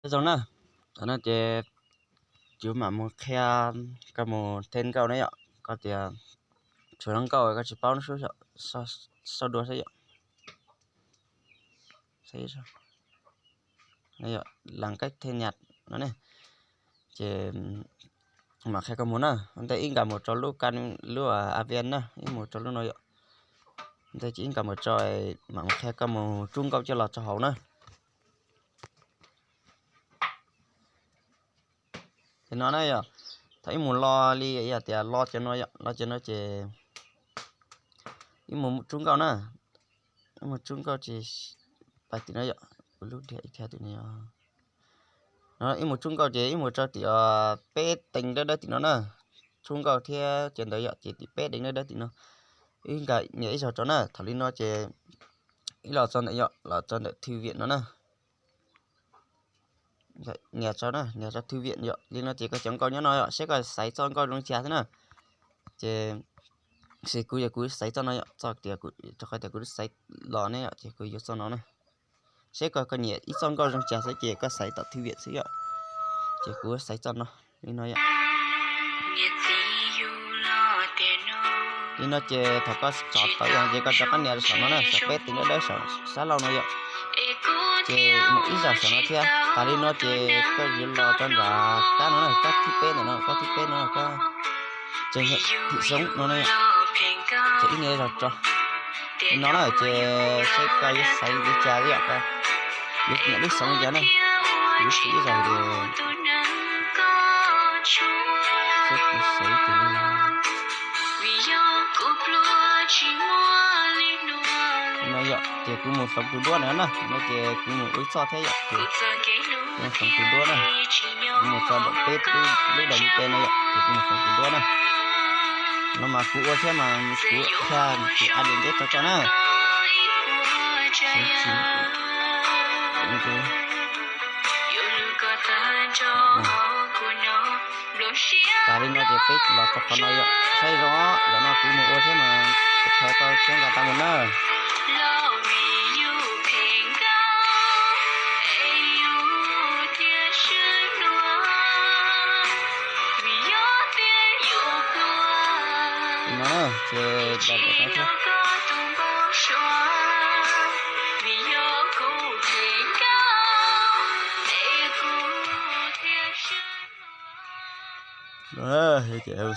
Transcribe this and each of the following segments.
Nyob zoo na, thaum no ces kuv mam mus qhia koj mus thej nkauj na yom, koj tias tshuav lub nkauj koj tsis paub no xub yom, xauj dua xwb yom. Làm cách thej nhạc no ne, ces mam qhia koj mus na. Ntej ib nkag mus rau lub ka, lub avión na, ib mus rau lub no yom. Ntej ces ib nkag mus tso, mam mus qhia koj mus tsub nkauj coj los rau hauv na. Ces no na yom, thaum ib mus lo li yog tias lo cov no yom, lo cov no ces ib mus tsub nkauj na, ib mus tsub nkauj ces pais tim no yom, kuv lub dhia ib thia tim no. No ib mus tsub nkauj ces ib mus tso tim peb teev dawb dawb tim no na. Tsub nkauj thiab cov ntawd yom, ces tim peb teev dawb dawb tim no. Ib nkag nias ib zaug tso na, thaum li no ces ib los txog ntawm yom, los txog ntawm thư viện no na. Nias tso na, nias tso thư viện yom, li no ces koj cov nkauj nyob no yom, seb koj xaiv txoj nkauj zoo li cas xwb na. Ces xws kuv yog kuv xaiv txoj no yom, txoj tias, rau qhov tias kuv twb xaiv los ne yom, ces kuv yuav txoj no na. Seb koj, koj nyiam ib txoj nkauj zoo cas xwb ces koj xaiv tom thư viện xwb yom. Ces kuv xaiv txoj no, li no yom. Li no ces thaum koj tsom tau yog ces koj rov qab nias rau saum no na, saum peb teev dawb dawb saum sab laug no yom. Ces mus ib zaug saum no thiab. Tas li no ces koj yuav los rau nram kab no na, kab thib peb ntawm no, kab thib peb no koj tseem thim xoob no na. Ces ib nias zaug tso. Li no na ces seb koj yuav xaiv li cas yom, koj yuav nias lub xoob li cas na. Kuv xaiv ib zaug ces, seb kuv xaiv tus no yom, ces kuv mus xoob tus duab no na, no ces kuv mus ua ib txoj thiab yom, ces kuv mus xoob tus duab na. Kuv mus txog ntawm peb lub đầu mục tên no yom, ces kuv mus xoob tus duab na. No mas kuv ua thiab mas kuv qhia tus a di nteb rau koj na. Tas li no ces peb los rau qhov no yom, saib zoo os, zaum no kuv mus ua thiab mas kuv qhia koj thiab nqa tau mus na. Li no na, ces tau ntawm no thiab.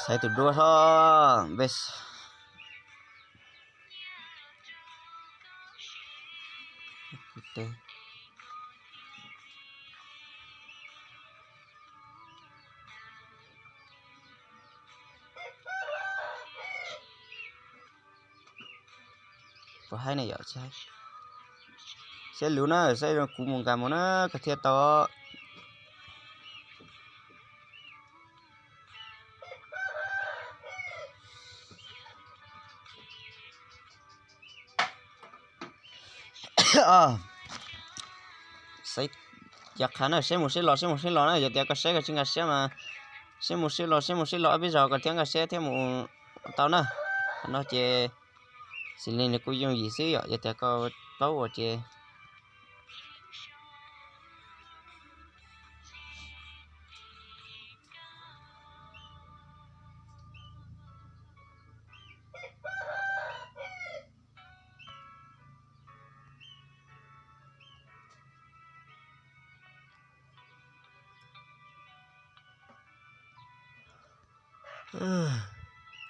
Xaiv tus duab hlob npe. Puas haib ne yom, tsis haib. Saib lus na, saib kuv mus nkag mus na, koj thiaj tau. Saib yog qhav na, seb mus seb los, seb mus seb los na, yog tias koj saib koj tsis nkag siab mas seb mus seb los, seb mus seb los ob peb zaug koj thiaj nkag siab thiab mus tau na. Qhov no ces xws li nws kuj yooj yim xwb yom, yog tias koj paub ua ces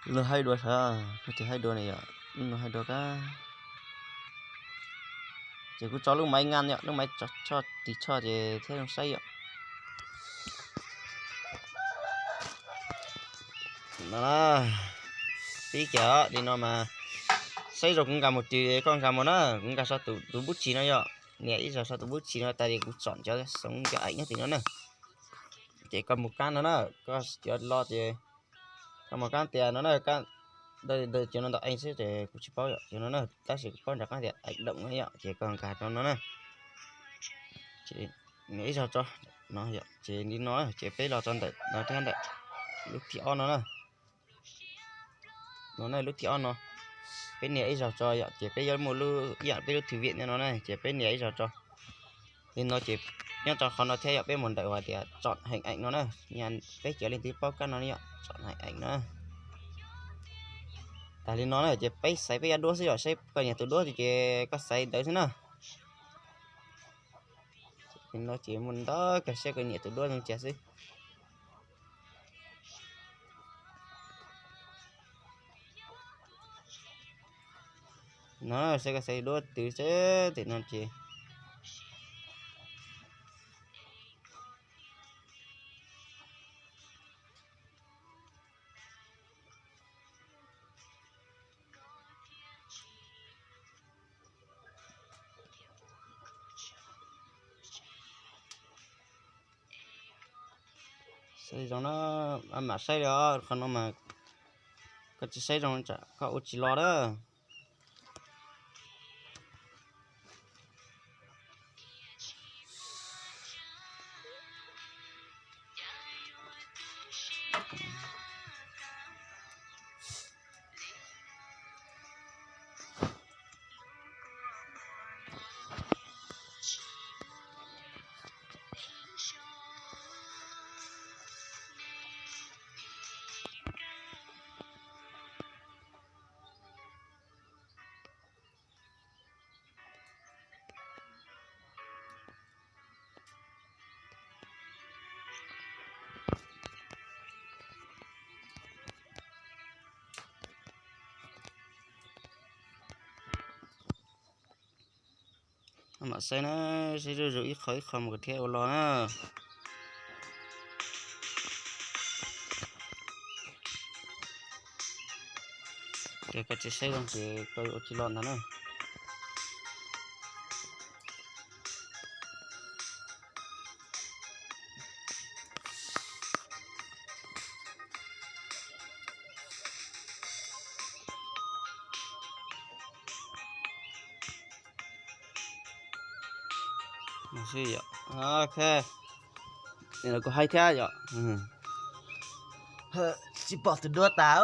Lub no haib dua sav, lub twg haib dua ne yom, lub no haib dua kab. Ces kuv tso lub maiv ngan yom, lub maiv tso ris tsho ces thiaj zoo saib yom. No, pib kiag li no mas saib zoo kuv nkag mus twg koj nkag mus na, kuv nkag so tus bub tsis no yom, nias ib zaug so tus bub tsis no tas li kuv tsom cov xoov cov aim nyob tim no na. Ces koj mus kab no na, koj cov lo ces koj mus kab tias no na, kab cov no ntawm ees xwb ces kuv tsis paub yom, cov no na, tab sis kuv paub nram qab tias aim doom no yom, ces koj nkag rau no na. Ces nias ib zaug tso, no yom, ces li no ces peb los tso ntawm no thiab ntawm lub thib ob no na. No na lub thib ob no, peb nias ib zaug tso yom, ces peb yuav muaj lub ib yam peb lub thư viện no na, ces peb nias ib zaug tso. Li no ces nyob rau qhov no thiab yog peb mus ntawm uas tias chọn hình ảnh no na, peb cov leej twg paub kab no yog chọn hình ảnh no. Tas li no na ces peb xaiv peb cov duab xwb, yog saib koj nyiam tus duab ces koj xaiv ntawd xwb na. Li no ces muaj ntau kawg, saib koj nyiam tus duab zoo cas xwb. No saib koj xaiv duab twg xwb, tim no ces saib zoo na, mam saib li os, qhov no mas koj tsis saib zoo tsam koj ua tsis los na. Mam saib na, saib zuj zus ib qho ib qho mus thiab ua los na. Ces koj tsis saib zoo ces koj ua tsis los ntag na. Ok, kuv hais thiab yom, tsis pom tus duab tas.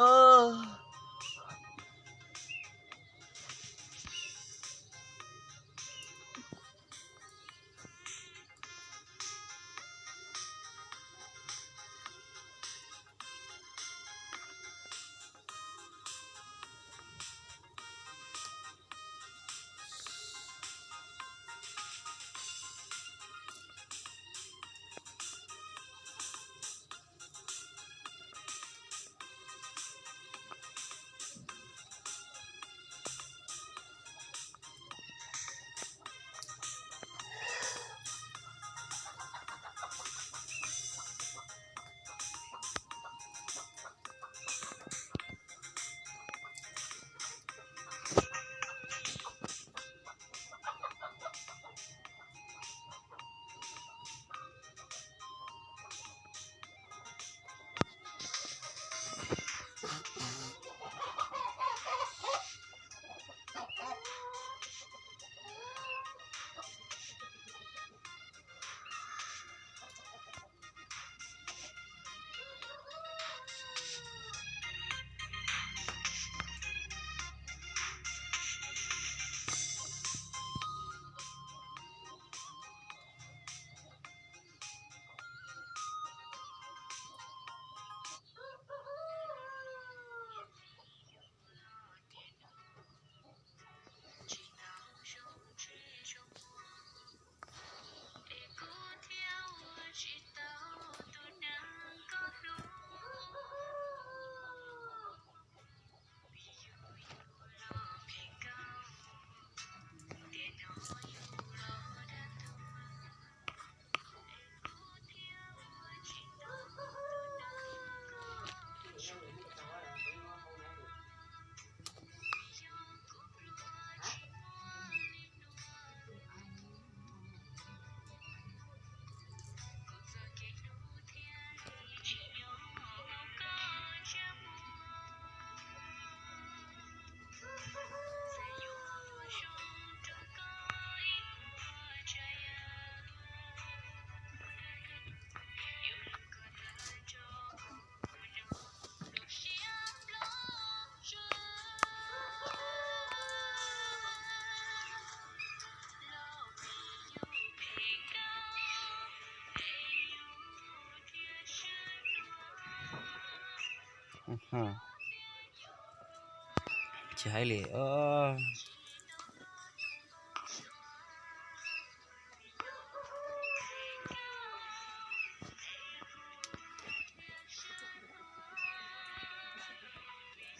Tsis hais li.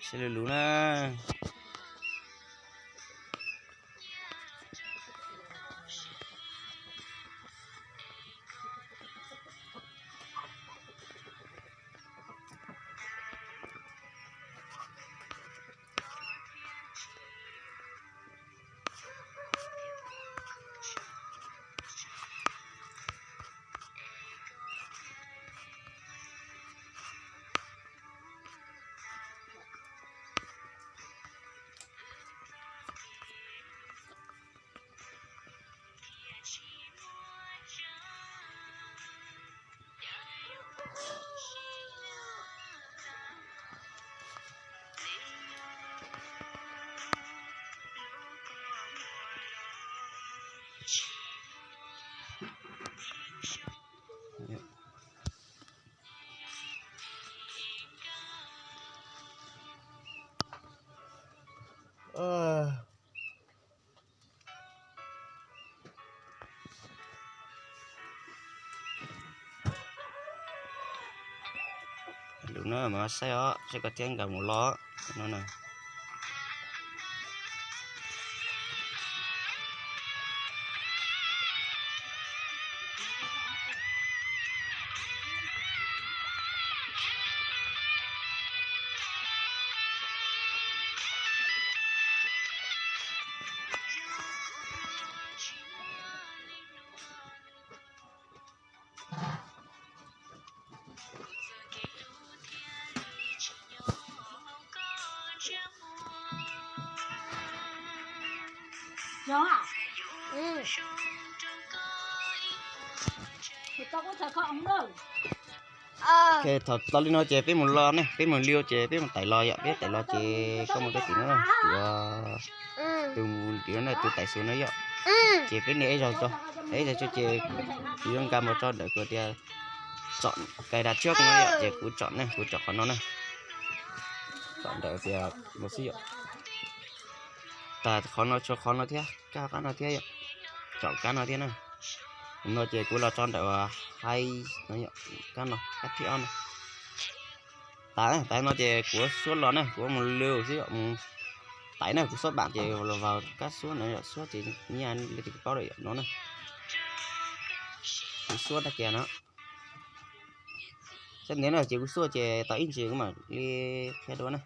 Sib lwm lus na. Lus no mas saib os, saib koj thiab nkag mus los no na. Thaum tau li no ces peb mus los ne, peb mus liu ces peb mus tais los yom, peb tais los ces koj mus peb tim no, tus tim no na, tus tais xus no yom. Ces peb nias ib zaug tso, ib zaug tso ces kuv yuav nkag mus tso ntawm kuv tias tsom cài đặt trước no yom, ces kuv tsom ne, kuv tsom qhov no na. Tsom ntawm tias no xwb yom. Tas qhov no tshuav qhov no thiab, kab qab no thiab yom. Tsom kab no thiab na. No ces kuv los tso ntawm hais no, kab no, kab thib ob no. Tas, tas no ces kuv suab los na, kuv mus liu xwb yom, mus tais na, kuv suab npaam ces los vào kab suab no yom, suab ces nyiaj li kuv paub lawm yom, no na. Kuv suab tag kiag no. Sab ntiav no ces kuv suab ces tau ib ntsis kuv mam li qhia dua na.